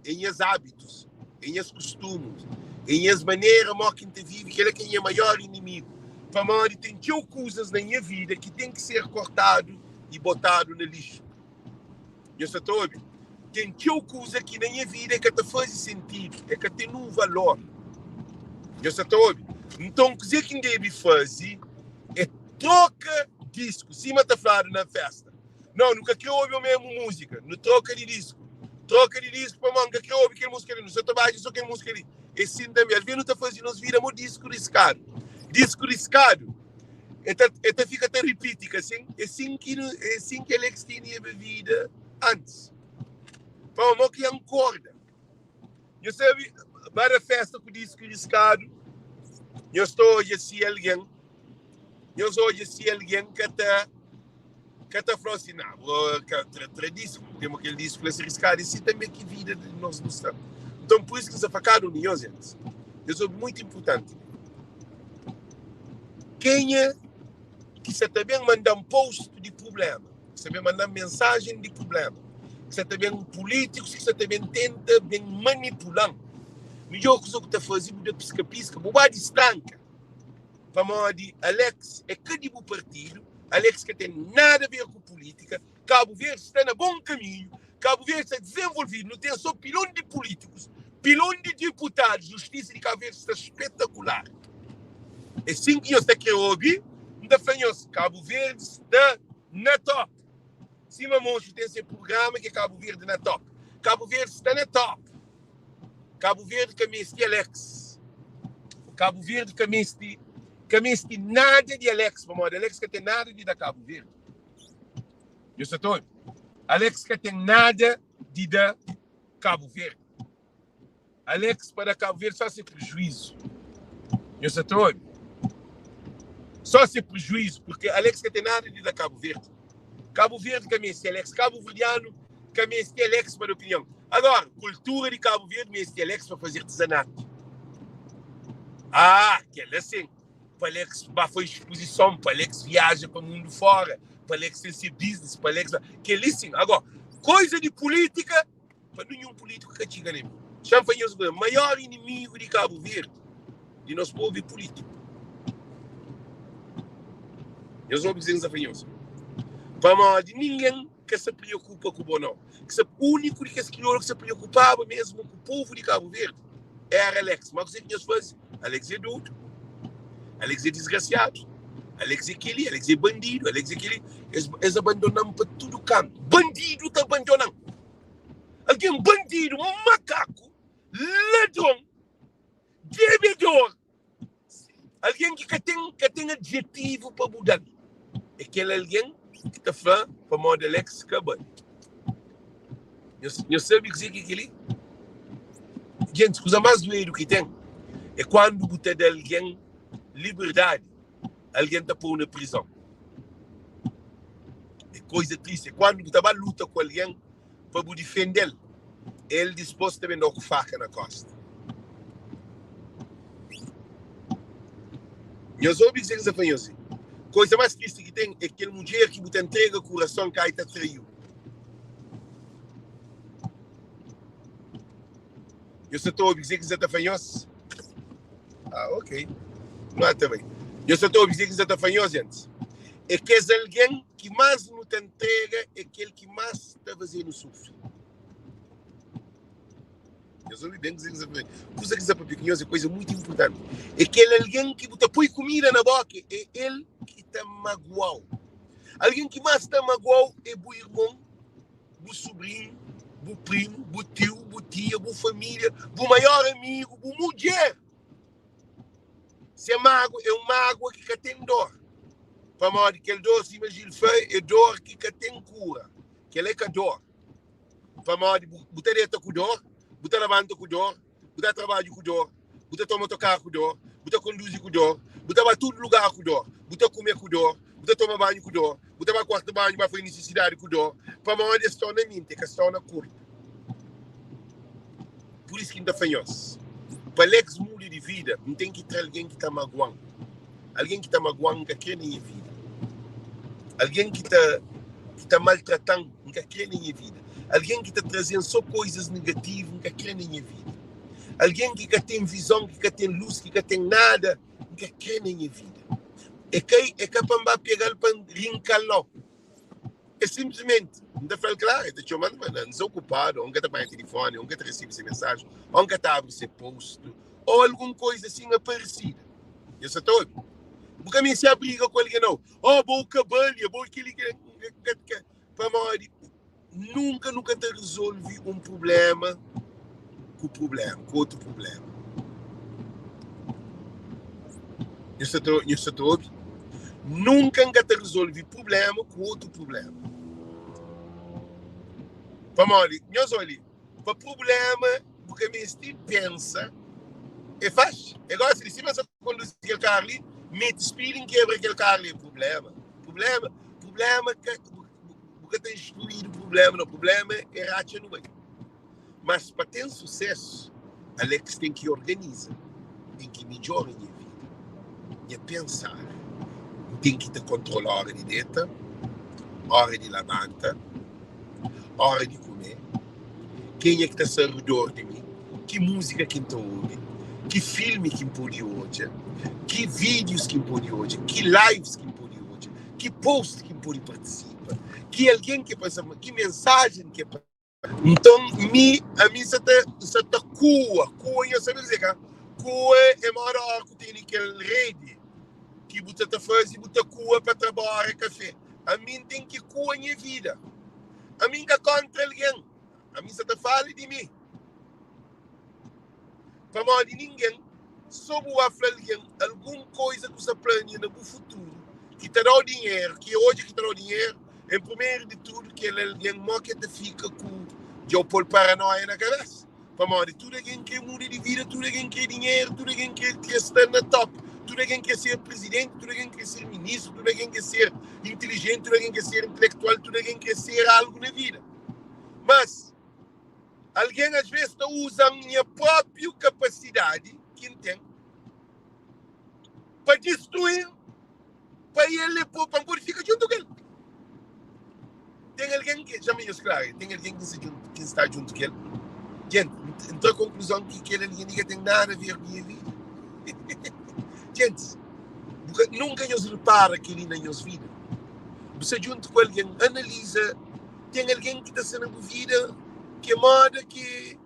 é nhas hábitos, é nhas costumes, é nhas manera mo ki N ta vive, kel-la ki é nha maior inimigu. Pamodi ten txeu kuzas na nha vida ki ten ki ser kortadu i botadu na lixu. Nhos sa ta obi? Ten txeu kuza ki na nha vida e ka ta faze sentidu, e ka ten un valor. Nhos sa ta obi? Nton, kuzê ki N debe faze é troka disku, sima ta fladu na fésta. Nau, nu ka krê obi omésmu múzika, nu troka di disku. Troka di disku pamodi N ka krê obi kel múzika li, nu sa ta badja sô kel múzika li. É sin tanbê, alvês nu ta faze nos vida mô disku riskadu. Disku riskadu e ta, e ta fika ta ripiti, ka sin? É sin ki nu, é sin ki Alex tinha vida antis. Pamodi mô ki N korda. Nhu sabe, ba da festa ku disku riskadu, nhos ta odja si algen, nhos odja si algen ka ta ka ta fla si, nah, bo ka tra, tra disku, porque mo kel disku la si riskadu, e si tanbe ki vida di nos nu sta. Nton, pur isu ki N sta fla kada un di nhos, gentis, nhos obi muitu inpurtanti li, kenha ki sa ta ben manda-m post di prubléma, ki sa ben manda-m mensajen di prubléma, ki sa ta ben pulítikus ki sa ta ben tenta ben manipula-m, midjór kuza ku ta faze, bu da piska-piska, bu ba distranka, pamodi Alex é ka di bu partidu, Alex ka ten nada a ver ku pulítika, Kabu Verdi sta na bon kaminhu, Kabu Verdi sta dizenvolvidu, nu ten so pilon di pulítikus, pilon di diputadus, justisa di Kabu Verdi sta spetakular. É sin ki nhos ta kre obi? N ta fla nhos, Kabu Verdi sta na top. Sima Monxo ten se prugrama ki é Kabu Verdi na top. Kabu Verdi sta na top. Kabu Verdi ka meste Alex. Kabu Verdi ka meste ka meste nada di Alex, pamodi Alex ka ten nada di da Kabu Verdi. Nhos sa ta obi? Alex ka ten nada di da Kabu Verdi. Alex pa da Kabu Verdi só se prejuízo. Nhos sa ta obi? Só se prejuízo, porque Alex ka ten nada di da Kabu Verdi. Kabu Verdi ka meste Alex, Kabu Verdianu ka meste Alex pa da opinion. Agora, kultura di Kabu Verdi meste Alex pa faze artezanatu. Ah, kel-la sin. Pa Alex ba faze exposison, pa Alex viaja pa mundu fora, pa Alex ten se business, pa Alex. Kel-li sin. Agora, koisa di pulítika, pa ninhun pulítiku ka txiga na mi. Xa-m fla nhos un kuza, maior inimigu di Kabu Verdi, di nos povu, é pulítiku. Nhos obi kuzê ki N sta fla nhos. Pamodi ningen ka sta preokupa ku bo nau. Ki sta úniku di kes kriolu ki sta preokupaba mesmu ku povu di Kabu Verdi éra Alex. Má kuzê ki nhos faze? Alex é dodu, Alex é disgrasiadu, Alex é kel-li, Alex é bandidu, Alex é kel-li. Es, es abandona-m pa tudu kantu. Bandidu ta abandona-m. Algen bandidu, makaku, ladron, debedor, algen ki ka ten, ka ten adjetivu pa bu da-l. É kel algen ki ta fla pamodi Alex ka bai. Nhos, nhos sabe kuzê ki é kel-li? Gentis, kuza más duedu ki ten é kuandu bu ta da algen liberdadi, algen ta pô-u na prizon. É koiza tristi. É kuandu bu ta ba luta ku algen pa bu difende-l, el dispôs ta ben da-u ku faka na kósta. Nhos obi kuzê ki N sta fla nhos li. Koiza más tristi ki ten é kel mudjer ki bu ta ntrega kurason kai ta trai-u. Nhos sta ta obi kuzê ki N sta ta fla nhos? Ah, ok. Nu ata bai. Nhos sta ta obi kuzê ki N sta ta fla nhos, gentis? É kes algen ki más nu ta ntrega é kel ki más ta faze-nu sufri. Nhos obi ben kuzê ki N sta fla. Kuza ki N sta papia ku nhos é kuza mutu inportanti. É kel algen ki bu ta poi kumida na bóka, é el ki ta magua-u. Algen ki más ta magua-u é bu irmon, bu subrinhu, bu primu, bu tiu, bu tia, bu família, bu maior amigu, bu mudjer. Se mágua é un mágua ki ka ten dór. Pamodi kel dór, sima Gil fla, é dór ki ka ten kura. Kel-la é ka dór. Pamodi bu, bu ta deta ku dór, bu ta labanta ku dór, bu ta trabadju ku dór, bu ta toma otokaru ku dór, bu ta konduzi ku dór, bu ta ba tudu lugar ku dór, bu ta kume ku dór, bu ta toma banhu ku dór, bu ta ba kuartu banhu ba faze nisisidadi ku dór, pamodi es sta na minti, e ka sta na korpu. Pur isu ki N ta fla nhos, pa Alex muda di vida, N ten ki tra algen ki ta magua-m. Algen ki ta magua-m, N ka kre na nha vida. Algen ki ta ki ta maltrata-m, N ka kre na nha vida. Algen ki ta traze-m sô koizas negativu, N ka kre na nha vida. Algen ki ka ten vizon, ki ka ten lus, ki ka ten nada, N ka kre na nha vida. É ka, é ka pa N ba pega-l pa N rinka-l, nau. É sinplismenti, N ta fla-l klaru, el ta txoma-m, ma N sta okupadu, ô N ka ta panha tilifóni, ô N ka ta resebe se mensajen, ô N ka ta abri se post, ô algun koiza asin aparesida. Nhos sa ta obi? Bu ka meste abriga ku algen nau. Ô, bo ka bali, abo kel-li, kel-la. Pamodi nunka nu ka ta rezolve un prubléma ku prubléma, ku otu prubléma. Nhos sta ta, nhos sta ta obi? Nunka N ka ta rezolve prubléma ku otu prubléma. Pamodi, nhos oli, pa prubléma bu ka meste pensa, é faxi. É gosi di sima N sta konduzi kel karu li, mete speed N kebra kel karu li, é prubléma. Prubléma, prubléma ka, bu ka ta instruídu prubléma, no. Prubléma é ratxa nu bai. Mas pa ten susésu, Alex ten ki organiza, ten ki midjora nha vida, nha pensar. N ten ki ta kontrola óra di deta, óra di labanta, óra di kume, kenha ki ta sta redor di mi, ki múzika ki N ta obi, ki filmi ki N pode odja, ki vídius ki N pode odja, ki lives ki N pode odja, ki post ki N pode partisipa, ki algen ki pa ki mensajen ki pa. Nton mi, ami N sa ta, N sa ta kua, kua nhos sabe kuzê ka? Kua é moda óra ku tene kel redi ki bu ta ta faze, bu ta kua pa tra bóra kafé. Ami N ten ki kua nha vida. Ami N ka kóntra algen, ami N sa ta fala di mi. Pamodi ningen, so bu ba fla algen algun koiza ku sta plania na bu futuru ki ta da-u dinheru, ki odja ki ta da-u dinheru, en primeru di tudu kel algen mo ke ta fika ku dja-u pô-l paranoia na kabesa. Pamodi tudu algen kre muda di vida, tudu algen kre dinheru, tudu algen kre kre sta na top, tudu algen kre ser prizidenti, tudu algen kre ser ministru, tudu algen kre ser intilijenti, tudu algen kre ser intelektual, tudu algen kre ser algu na vida. Mas. Algen asvês ta uza-m nha própi kapasidadi ki N ten pa distrui-m, pa el e pa N pode fika djuntu ku el. Ten algen ki, dja-m nhos klaru, ten algen ki N ki N sta djuntu ku el. Djenti, N tra konkluzon ki kel algen li ka ten nada a ver ku nha vida. Djentis, bu ka, nunka nhos repara kel-li na nhos vida? Bu sta djuntu ku algen, analiza. Ten algen ki ta sta na bu vida ki é moda ki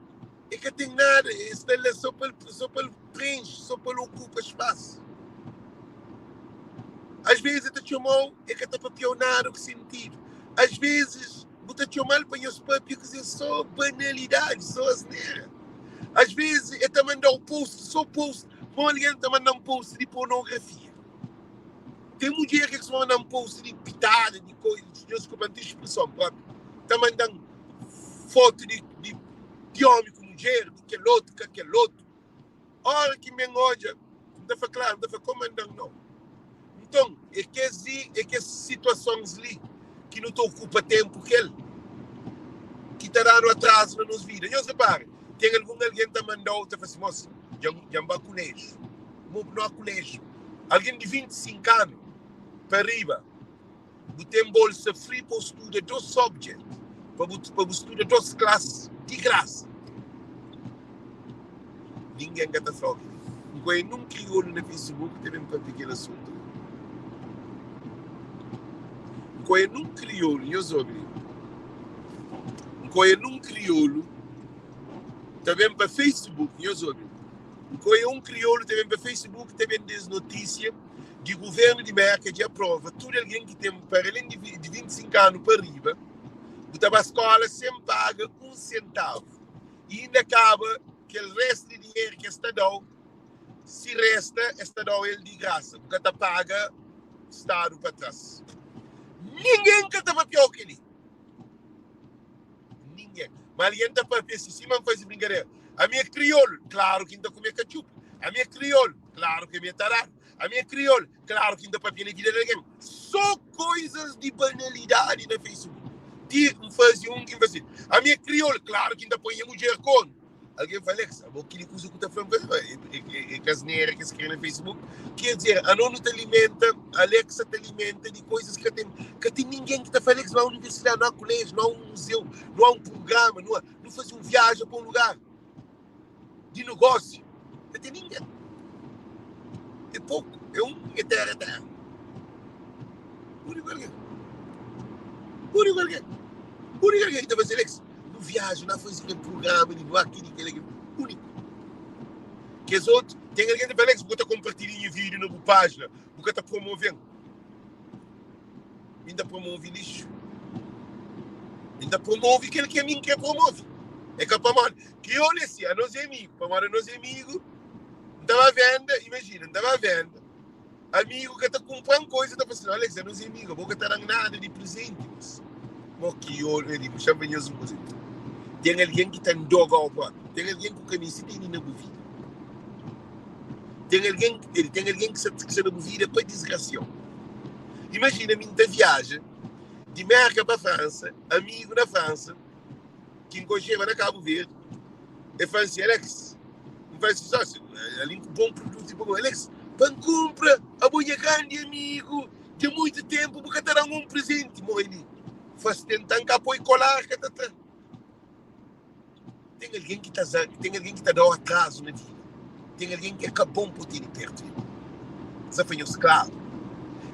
e ka ten nada, e sta la so pa so pa el prenxe, so pa el okupa spasu. Às vezes e ta txoma-u, e ka ta papia-u nada ku sentidu. Às vezes bu ta txoma-l pa nhos papia kuzê so banalidadi, so asnera. Às vezes e ta manda-u post, so post, ma algen ta manda-m post di pornografia. Ten mudjer ki kustuma manda-m post di pitada, di koisa, nhos diskulpa, N ten spreson propi, ta manda-m fotu di, di, di omi ku mudjer, di kel otu ka kel otu. Ora ki N ben odja, N ta fla, klaru, N ta fla, ko manda-m nau. Nton, é kes li, é kes situasons li ki nu ta okupa tenpu kel ki ta da-nu atrazu na nos vida. Nhos repara, ten algun algen ta manda-u, ta fla si, Mos, dja N ba kuléjiu. Mo no a kuléjiu. Algen di 25 anu pa riba, bu ten bolsa free pa bu studa dos subject, pa bu pa bu studa dos klas di grasa. Ningen ka ta fla-u kel-li. N konhe nun kriolu na Facebook ta ben papia kel asuntu li. N konhe nun kriolu, nhos obi li. N konhe nun kriolu ta ben pa Facebook, nhos obi. N konhe un kriolu ta ben pa Facebook ta ben des notisia di guvernu di Merka dja aprova tudu algen ki ten para alen di 25 anu pa riba bu ta ba skola sen paga un sentavu i inda kaba kel restu di dinheru ki es ta dau si resta es ta dau el di grasa bu ka ta paga stadu pa tras ningen ka ta papiau keli. Ningen. Ma algen ta papia si, sima N faze brinkadera. Ami é kriolu, klaru ki N ta kume katxupa. Ami é kriolu, klaru ki ami é taradu. Ami é kriolu, klaru ki N ta papia na vida di algen. So koizas di banalidadi na Facebook. Ti N faze un ki N fla si, Ami é kriolu, klaru ki N ta poi nha mudjer kornu. Algen fla, Alex, abo kili kuza ku ta fla, é ka asnera ki es kre na Facebook. Ker dizer, ano nu ta alimenta, Alexa ta alimenta di koizas ki ka ten, ka ten ningen ki ta fla, Alex, não há universidade, não há colégio, não há um museu, não há um programa, não há, não fazer um viagem para um lugar de negócio. Ka ten ningen. É pouco, é um, é terra, é terra. Único algen. Úniku algen, úniku algen ki ta faze Alex, nu viaja, nu faze kel prugrama di nu akili, kel akili, úniku. Kes otu, ten algen ta fla Alex, bu ka ta konpartilha nha vídiu na bu pájina, bu ka ta promove-m. Mi N ta promove lixu. Mi N ta promove kel ki ami N kre promove. É ka pamodi kriolu é si, anos é amigu, pamodi anos é amigu, N ta ba venda, imajina, N ta ba venda, amigu ka ta kunpra-m koiza, ta fla si, Alex, anos é amigu, abo ka ta da-m nada di prizenti, mos. Mo kriolu é di, bu xa-m pa nhos un kuza. Ten algen ki ta ndoga-u propi, ten algen ku ka meste tene na bu vida. Ten algen, ten algen ki sta na bu vida pa disgrasia-u. Imajina mi N ta viaja di Mérka pa Fransa, amigu na Fransa ki N konxeba na Kabu Verdi, el fla-m si, Alex, N fla si, sósiu, ali ku bon produtu pa bo, Alex, pa N kunpra, abo nha grandi amigu dja muitu ténpu, bu ka ta da-m un prezenti? Mo el fla-s, tenta-m ka poi kolar ka ta tra. Ten algen ki ta ten algen ki ta da-u atrazu na vida. Ten algen ki é ka bon pa bu tene pertu di bo. Sa fla nhos klaru.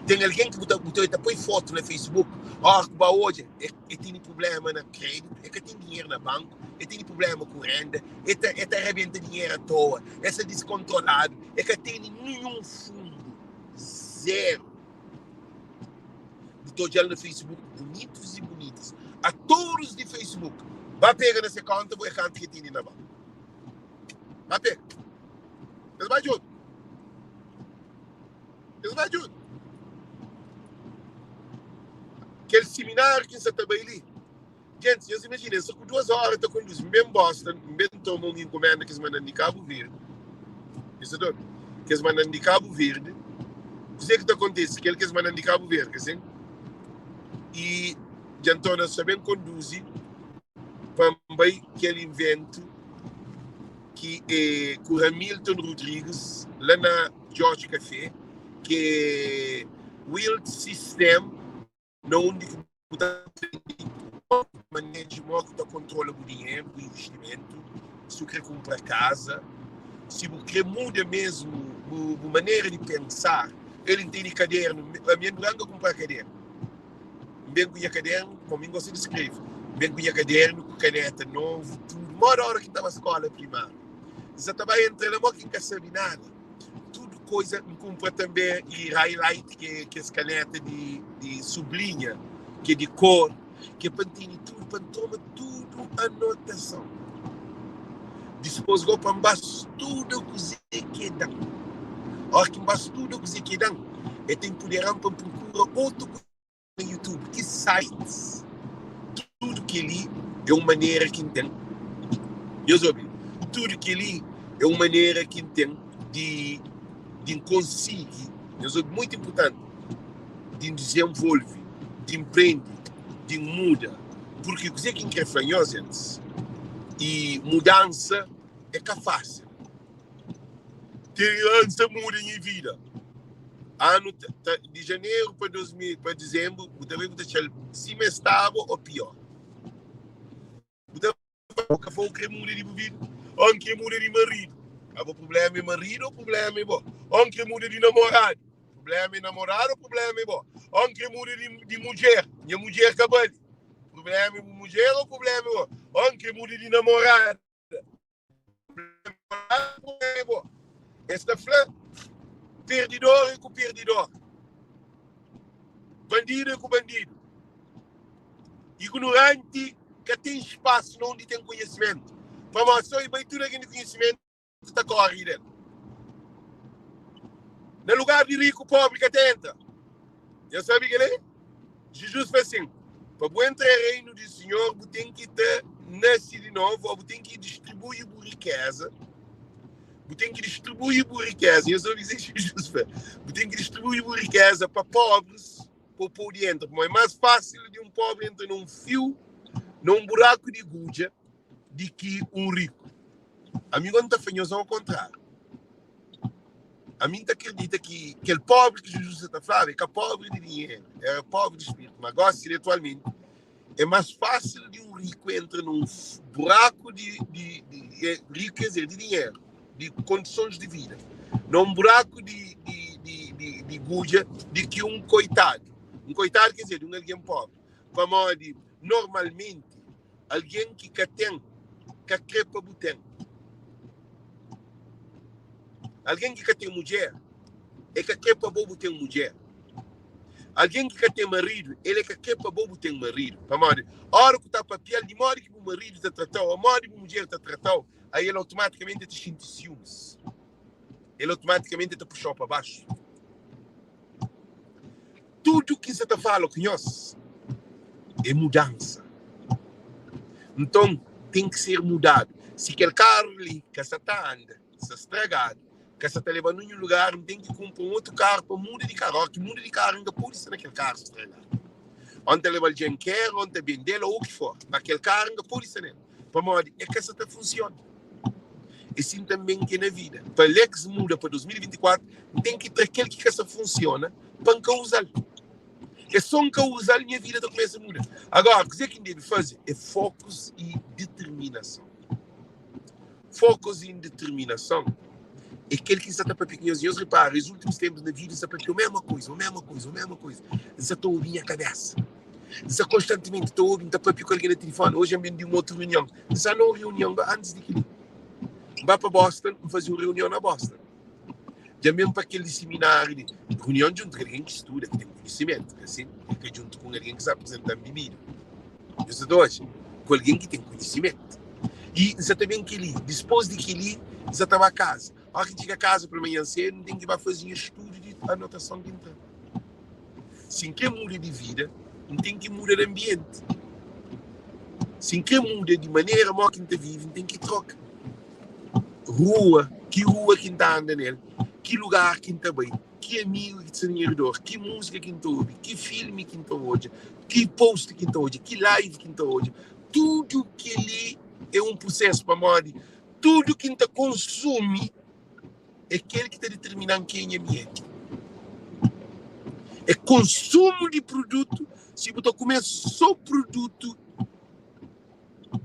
Ten algen ki bu ta bu ta poi fotu na Facebook, óras ki bu ba odja, el tene prubléma na kréditu, el ka ten dinheru na banku, el tene prubléma ku rénda, el ta el ta rabenta dinheru atoa, el sta diskontroladu, el ka tene ninhun fundu, zeru. Bu ta odjal na Facebook bonitus e bonitas. Atoris di Facebook ba pega na se konta bu e kantu ke tene na banku. Ba pega. Es ba djobe. Es ba djobe. Kel simináriu ki N sa ta bai li, Gentis, nhos imajina, N sta ku duas óra ta konduzi, N ben Boston, N ben toma un inkumenda ki es manda-m di Kabu Verdi. Nhos ta ta obi? Ki es manda-m di Kabu Verdi. Kuzê ki ta kontise? Kel ki es manda-m di Kabu Verdi, ka sin? I dja N torna sta ben konduzi pa N bai kel inventu ki é ku Hamilton Rodrigues, la na George Café, ki é Wild System. Na undi ki bu ta prende modi ki maneja, modi ki bu ta kontrola bu dinheru, bu investimentu, si bu kre kunpra kaza, si bu kre muda mesmu bu manera di pensa. El N tene kadernu, ami N dura N ka kunpra kadernu. N ben ku nha kadernu, pamodi mi N gosta di skrebe. N ben ku nha kadernu, ku kaneta novu, tudu. Modi ora ki N ta ba skola primáriu, N sa ta ba entra la modi ki N ka sabe nada. Tudu koiza N kunpra tanbe i highlight ki é kes kaneta di di sublinha ki é di kor ki é pa N tene tudu pa N toma tudu anotason. Dispôs go pa N ba studa kuzê ki e da-m. Óra ki N ba studa kuzê ki e da-m, e ta inpudera-m pa N prokura otu kuza na YouTube, ki sites. Tudu kel-li é un manera ki N ten. Nhos obi, tudu kel-li é un manera ki N ten di di N konsigi, nhos obi, mutu inpurtanti, di N dizenvolve, di N prende, di N muda. Purki kuzê ki N krê fla nhos, gentis, i mudansa é ka fásil. Ten anus ta muda nha vida. Anu ta, di janeru pa 2000, pa dizembru, bu ta bai bu ta txal sima es staba o pior. Bu ta fla, ka fla, u kre muda di bu vida? O N kre muda di maridu. Abo prublema é maridu o prublema é bo? O N kre muda di namoradu. Prublema é namoradu o prublema é bo? O N kre muda di, di mudjer. Nha mudjer ka bali. Prublema é bu mudjer o prublema é bo? O N kre muda di namorada. Es ta fla pirdidor é ku pirdidor, bandidu é ku bandidu. Ignoranti ka ten spasu na undi ten konhisimentu, pamodi so i bai tudu algen di konhisimentu ta kori del. Na lugar di riku, pobri ka ta entra. Nhos sabe kel-li? Jizus fla sin, Pa bu entra reinu di Sinhor, bu ten ki ta nase di novu, ô bu ten ki distribui bu rikeza. Bu ten ki distribui bu rikeza. Nhos obi kuzê ki Jizus fla? Bu ten ki distribui bu rikeza pa pobris pa bu pode entra. Pamodi é más fásil di un pobri entra na un fiu, na un buraku di gudja, di ki un riku. Ami gó N ta fla nhos au kontráriu. Ami N ta kridita ki kel pobri ki Jizus sa ta flaba é ka pobri di dinheru, éra pobri di spiritu. Má gósi li, atualmenti, é más fásil di un riku entra na un buraku di, di, di, riku ker dizer, di dinheru, di kondisons di vida, na un buraku di, di, di, di, di gudja di ki un koitadu. Un koitadu ker dizer, di un algen pobri. Pamodi normalmenti algen ki ka ten ka kre pa bu ten. Algen ki ka ten mudjer e ka kre pa bo bu ten mudjer. Algen ki ka ten maridu el e ka kre pa bo bu ten maridu. Pamodi ora ku ta papia-l di modi ki bu maridu ta trata-u o modi bu mudjer ta trata-u, ai el automaticamente ta xinti siumis. El automaticamente ta puxa-u pa baxu. Tudu ki N sa ta fala ku nhos é mudansa. Nton, ten ki ser mudadu. Si kel karu li ka sa ta anda, sta stragadu, ka sa ta leba ninhun lugar, N ten ki kunpra un otu karu pa muda di karu. Óki muda di karu, N ka pode sta na kel karu stragadu. Ô N ta leba-l dja N ker, ô N ta bende-l, ô u ki for. Ma kel karu N ka pode sta nel, pamodi el ka sa ta funsiona. É sin tanben ki é na vida. Pa Alex muda pa 2024, N ten ki tra kel ki ka sa funsiona pa N ka uza-l. É sô N ka uza-l, nha vida ta kumesa muda. Agora, kuzê ki N debe faze é fokus i diterminason. Fokus i diterminason é kel ki N sa ta papia ku nhos. Nhos repara, es últimus ténpus na vida N sa papia mésmu kuza, mésmu kuza, mésmu kuza. N sa ta obi nha kabésa. N sta konstantimenti ta obi, N ta papia ku algen na tilifoni. Oji N ben di un otu runion. N sta na un runion ba antis di kel-li. N ba pa Boston, N faze un runion na Boston. Dja N ben pa kel di simináriu di runion djuntu ku algen ki studa, ki ten konhisimentu, ka sin? N ka djuntu ku un algen ki sta aprizenta-m bibida. Nhos sta ta odja? Ku algen ki ten konhisimentu. I N sta ta ben kel-li. Dipôs di kel-li, N sta ta ba kaza. Óras ki N txiga kaza palmanhan sédu, N ten ki ba faze nha studu di anotason ki N tra. Si N krê muda di vida, N ten ki muda di anbienti. Si N krê muda di manera modi ki N ta vive, N ten ki troka rua, ki rua ki N ta anda nel, ki lugar ki N ta bai, ki amigu ki ta sta na nha ridor, ki múzika ki N ta obi, ki filmi ki N ta odja, ki post ki N ta odja, ki live ki N ta odja. Tudu kel-li é un prusésu pamodi tudu ki N ta konsumi É kel ki ta ditermina-m kenha mi é. É konsumu di produtu. Si bu ta kume sô produtu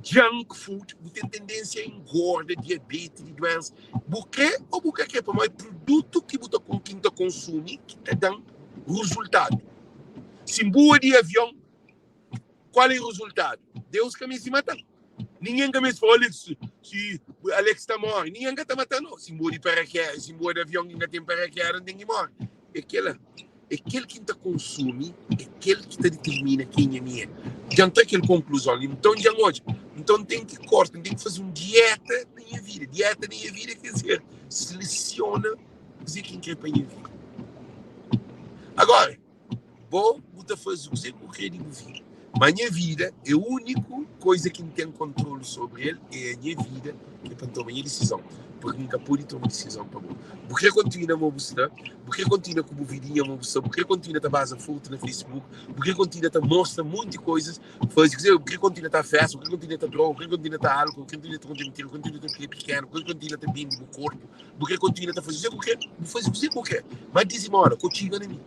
junk food, bu ten tendénsia a engorda, diabeti, di duénsa. Bu krê ô bu ka krê, pamodi é produtu ki bu ta ki N ta konsumi ki ta da-m rezultadu. Si N bua di avion, Kual é rezultadu? Deus ka meste mata-m. Ningen ka meste fla, Alex, si Alex ta móre. Ningen ka ta mata-m, no. Si N bua di parakéda, si N bua di avion ki N ka ten parakéda, N ten ki móre. É kel-la. É kel ki N ta konsumi, é kel ki ta ditirmina kenha mi é. Dja N tra kel konkluzon li. Nton, dja N odja. Nton, N ten ki korta, N ten ki faze un diéta na nha vida. Diéta na nha vida ker dizer selesiona kuzê ki N kre pa nha vida. Agora. Bo, bu ta faze kuzê ki bu krê di bu vida. Má nha vida é úniku koza ki N ten kontrolu sobri el, é nha vida ki é pa N toma nha disizon, purki N ka pode toma disizon pa bo. Bu krê kontinua ma bu sta? Bu krê kontinua ku bu vidinha ma bu sta? Bu krê kontinua ta baza fotu na Facebook? Bu krê kontinua ta mostra monti kozas? Faze kuzê? Bu krê kontinua ta festa? Bu krê kontinua ta droga? Bu krê kontinua ta álkol? Bu krê kontinua ta konta mintira? Bu krê kontinua ta kria pikenu? Bu krê kontinua ta bende bu korpu? Bu krê kontinua ta faze kuzê ki bu krê? Bu faze kuzê ki bu krê. Má dizimora, ka bu txiga na mi.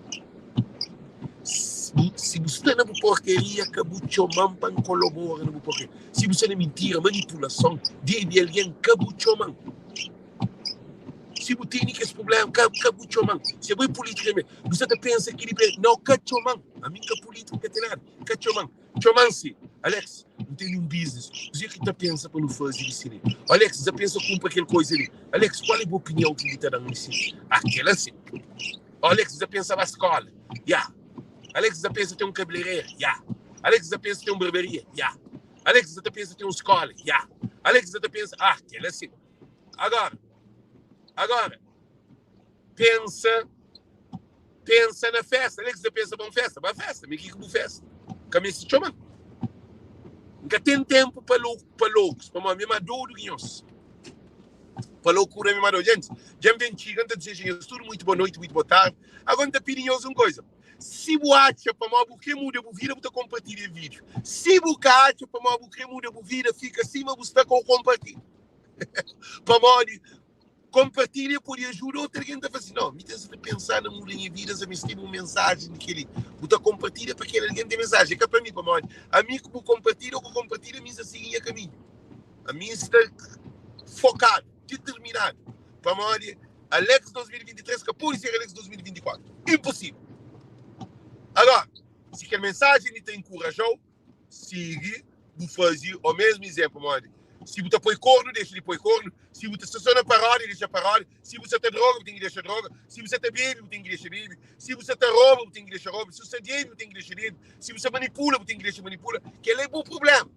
Si bu sta na bu porkaria, ka bu txoma-m pa N kolabora na bu porkaria. Si bu sta na mintira, manipulason, debe algen, ka bu txoma-m. Si bu tene kes prubléma, ka, ka bu txoma-m. Si abo é pulítika mê, bu sta ta pensa ki di. Nau, ka txoma-m. Ami N ka pulítiku, N ka ten nada. Ka txoma-m. Txoma-m si, Alex, N tene un biznis, kuzê ki ta pensa pa nu faze di si li? Alex, N ta pensa kunpra kel koiza li. Alex, kual é bu opinion ki bu ta da-m di si li? Ah, kel-la si. Alex, N ta pensa ba skola. Ya. Alex, N ta pensa ten un kabelerera. Ya. Alex, N ta pensa ten un barbaria. Ya. Alex, N ta pensa ten un skola. Ya. Alex, N ta pensa. Ah, kel-la si. Agora, agora, pensa. Pensa na festa, Alex ta pensa ba un festa, ba festa, mi ki ku bu festa. Ka meste txoma-m. N ka ten tenpu pa louku, pa loukus, pamodi mi é más dodu ki nhos. Pa loucura mi é más dodu. Gentis, dja N ben txiga, N ta dizeja nhos tudu muitu boa noiti, muitu boa tardi. Agora N ta pidi nhos un koza. Si bu atxa pamodi bu kre muda bu vida, bu ta konpartilha vídiu. Si bu ka atxa pamodi bu kre muda bu vida, fika sima bu sta ka bu konpartilha. Pamodi Konpartilha pode ajuda otu algen ta fla si, No, mi ten sta ta pensa na muda nha vida, nsa mesteba un mensajen di kel-li. Bu ta konpartilha pa kel algen ten mensajen, é ka pa mi, pamodi ami ku bu konpartilha ô ka konpartilha, mi nsa sigi nha kaminhu. Ami nsta fokadu, diterminadu, pamodi Alex 2023 ka pode ser Alex 2024. Inposível. Agora. Si kel mensajen li ta inkuraja-u, sigi bu faze omésmu izénplu. Pamodi si bu ta poi kornu, dexa di poi kornu. Si bu ta sta sô na paródia, dexa paródia. Si bu sta ta droga, bu ten ki dexa droga. Si bu sta ta bebe, bu ten ki dexa bebe. Si bu sta ta roba, bu ten ki dexa roba. Si bu sta debe, bu ten ki dexa debe. Si bu sta manipula, bu ten ki dexa manipula. Kel-la é bu prubléma.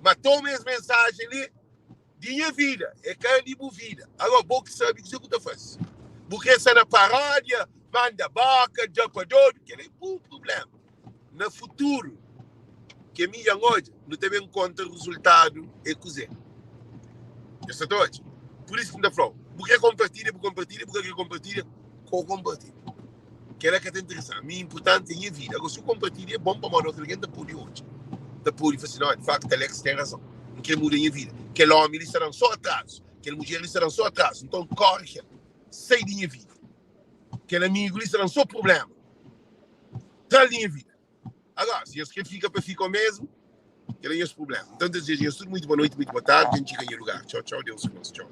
Má toma es mensajen li di nha vida, é ka di bu vida. Agora, bo ki sabe kuzê ku ta faze. Bu krê sta na paródia, manda boka, da pa dodu, kel-la é bu prubléma. Na futuru, ke mi dja N odja, nu ta ben konta rezultadu é kuzê. Nhos sa ta odja? Pur isu ki N ta fla-u, bu krê konpartilha, bu konpartilha, bu ka krê konpartilha, ka konpartilha. Kel-la ka ta interesa-m. Mi inpurtanti é nha vida. Agora, si bu konpartilha é bon pamodi otu algen ta pode odja, ta pode fla si, Nau, di faktu Alex ten razon. N krê muda nha vida. Kel ómi li sta da-m sô atrazu. Kel mudjer li sta da-m sô atrazu. Nton, kóre kel. Sai di nha vida. Kel amigu li sta da-m sô prubléma. Tra-l di nha vida. Agora, si nhos krê fika pa fika omésmu, kel-la é nhos prubléma. Nton, N ta dizeja nhos tudu muitu boa noiti, muitu boa tardi. Dja N txiga nha lugar. Txau, txau. Deus ku nos. Txau.